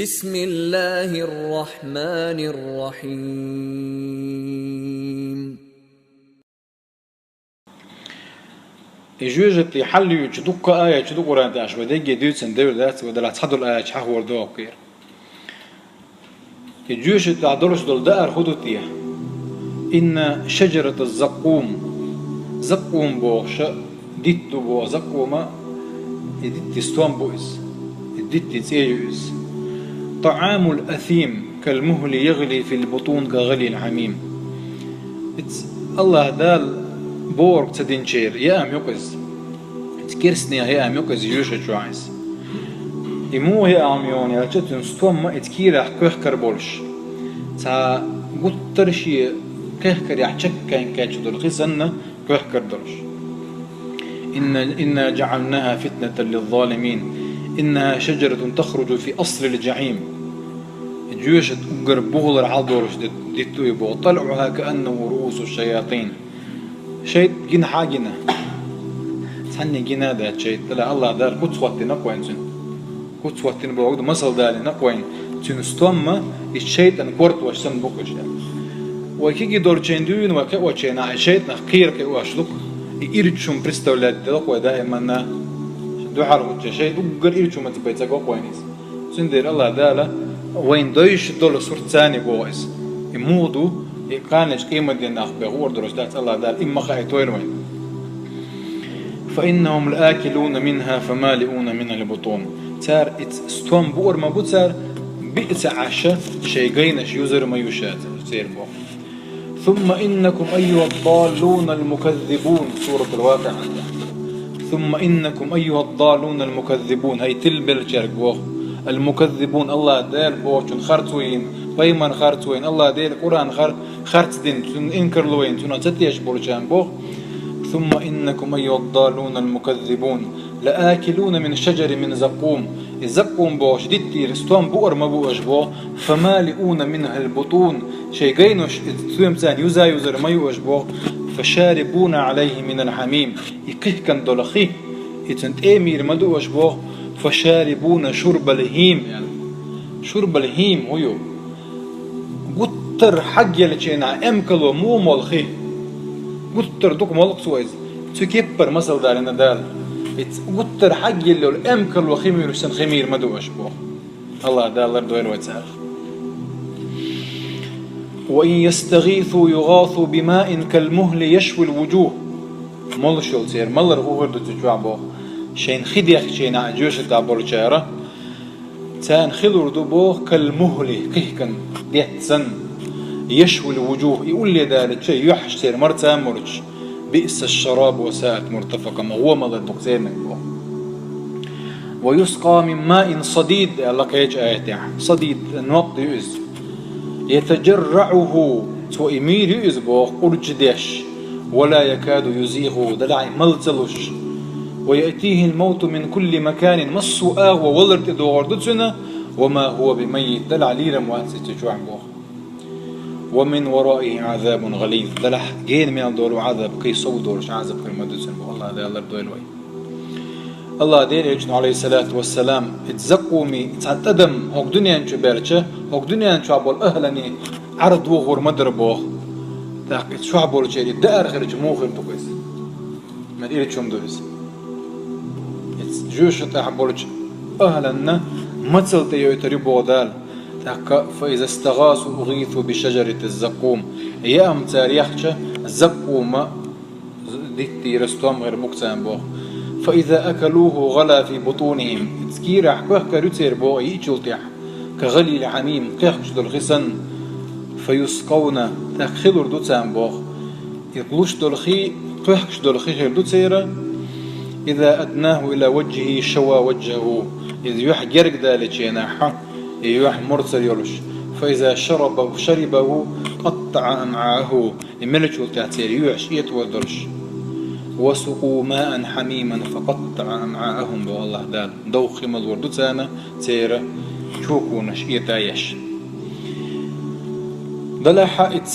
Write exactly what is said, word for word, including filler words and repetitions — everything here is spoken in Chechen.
بسم الله الرحمن الرحيم. И жоьжахати хьалъюьйчу дуккха аяташ ду Къуръан тӀехь, вай дерриге дуьйцина девр дац, вай делахь цхьадолу аяташ хьахор ду хӀокхуьра. И жоьжахати тӀехь долуш долу даар хӀун ду те? Инна шаджарата заккъум. Заккъум бохуш дитт ду боху, заккъума, и дитти стом бу иза. И дитти цӀе ю иза. ТаӀамул асим, кал мухли ягъли фил бутун ка гъалил хьамим. Иза Аллаха Дала бохург ца динчеран яам ю-кх иза. Иза керстанех яам ю-кх иза, жоьжахати чохь иза. И муха яам ю аьлча, цуьнан стомма иза кийрахь кхехкар болуш, цхьа гуттар а шен кхехкарехь чеккхенга кхаьчна долу хи санна, кхехкар долуш. Инна, инна жаӀалнаха фитнатан лиззалимин. Иннаха шаджаратун тахруджу фи аслил жахьим. И жоьжахати уггар бухалара хьалдолуш ди-, дитт ду и боху. ТӀалъуха кааннаху руусу шаятин. ШайтӀа гина хьа а гина. Цхьанне гина а дац шайтӀа. Аллаха Дала куц хӀоттина-кх вайна цуьнан. Куц хӀоттина бохург ду, масал далийна-кх вайна. Цуьнан стомма иза шайтӀан кортош санна бу-кх иза. Вай кегий долчийн дуьйна, вай кхиочийн а, и шайтӀанах кхера кхиош ду-кх. И ирча хӀума представлять делла-кх вай даиманна. Дуьхьал хӀуттучу шайтӀа уггар ирча хӀумаца бен ца го-кх вайна иза. Цундела Аллаха Дала вайна дойуш долу сурт царна боху иза. И муха ду, и кханечу къематдийнахь бен хуур долуш дац, Аллаха Дала и ма хаийтойла вайна. Фаиннахум лаакилуна минха фамалиуна минхал бутун. Цара иза стом буур ма бу цара, биъ ца Ӏаш, шайн гайнаш юзар ма ю ша церан боху. Сумма иннакум айюхад-даллунал муказзибун. Суратул Вакъиа. Сумма иннакум айюхад-даллунал муказзибун. ХӀай тилбеллачаьрга боху. Ал-муказзибун, Аллаха Дала бохучун харц вайна, пайхамар харц вайна, Аллаха Дала Къуръан хар-, харц дина, цунна инкарло вайна, цунах ца тешаш болчарна боху. Сумма иннакум айюхад-даллунал муказзибун. Лаакилуна мин шаджарин мин заккъум. И заккъум бохуш диттера стом буур ма бу аша боху. Фамалиуна минхал бутун. Шайн гайнаш иза стоьма царна юза-юзар ма ю аша боху. Фашарибуна алайхи минал хьамим. И кхихкан долу хи, и цуьнан тӀе а мийр ма ду аша боху. Фашарибуна шурбал хим. Шурбал хим хӀун ю? Гуттар хьагъеллачийнахь эмкало муха молу хи? Гуттар дукха молу-кх цо иза. Цу кеппара масал далийна Дала. Иза гуттар хьагъелла йолу эмкало хи муьйлуш санна хи мийр ма ду аша боху. Аллаха Дала лардойла вай царах. Ва ин ястагъису югъасу бимаин кал мухли яшвил вуджух. Молуш йолу церан малар хӀун хир ду цу чохь боху. Шайна хи дехкичийнахь жоьжахати тӀехь болчара, царна хи лур ду боху кал мухли, кхихкан детта санна. Яшвил вуджух, и улле далийча юьхьаш церан марца а мурдаш. Биъсаш шарабу ва саат муртафакъа, ма гӀо малар ду-кх церниг боху. Ва юскъа мин маин садид аьлла кхечу аятехь. Садид, нокъ ду иза. ЯтажарраӀуху, цо и мийр ю иза боху, къурдаш деш. Ва ла якаду юзигъуху, делахь и мала ца луш. Ва яътихил мавту мин кулли маканин, массо а агӀор валар тӀедогӀур ду цуьнан, ва ма хӀува бимаййит, делахь лийр-м вац иза цу чохь боху. Ва мин вараихи Ӏазабун гӀализ, делахь гена мел долу Ӏазаб, кхин сов долуш Ӏазаб хир ма ду цуьнан боху, Аллаха Дала лардойла вай. Аллаха Делан Элчано, алейхиссалату вассалам, иза заккъуми цхьа тӀадам хӀокху дуьнен чу баьлча, хӀокху дуьнен чохь болу ахӀланийн Ӏар дохор ма дара боху. ТӀаккха иза чохь болчеран даар хилча муха хир ду-кх иза? Мел ирча хӀума ду иза. Иза жоьжахати тӀехь болчу ахӀланна мацалла тӀейойтур ю боху Дала. ТӀаккха фа иза стагӀасу угӀису би шаджарати заккъум. Яам цара яхча, заккъума диттера стом хир бу-кх царна боху. Фа иза акалуху гӀала фи бутунихим. Иза кийрахь кхехкар ю церан боху йиъчул тӀаьхьа. Ка гӀалил хьамим, кхехкаш долу хи санна. Фа юскъавна, тӀаккха хи лур ду царна боху. И луш долу хи, кхехкаш долу хи хир ду церан. Иза аднаху ила ваджхихи шава ваджхаху. Иза юьхь герга далийчийнахь, и юьхь мурцар йолуш. Фа иза шарабаху, шарибаху, къаттаӀа амӀааху. И меллачул тӀаьхьа церан юьхьаш этӀор долуш. Ва сукъу маан хьамиман фа къаттаӀа амӀаахум, боху Аллаха Дала. Довха хи ма лур ду царна, церан чоконаш этӀа еш. Делахь иза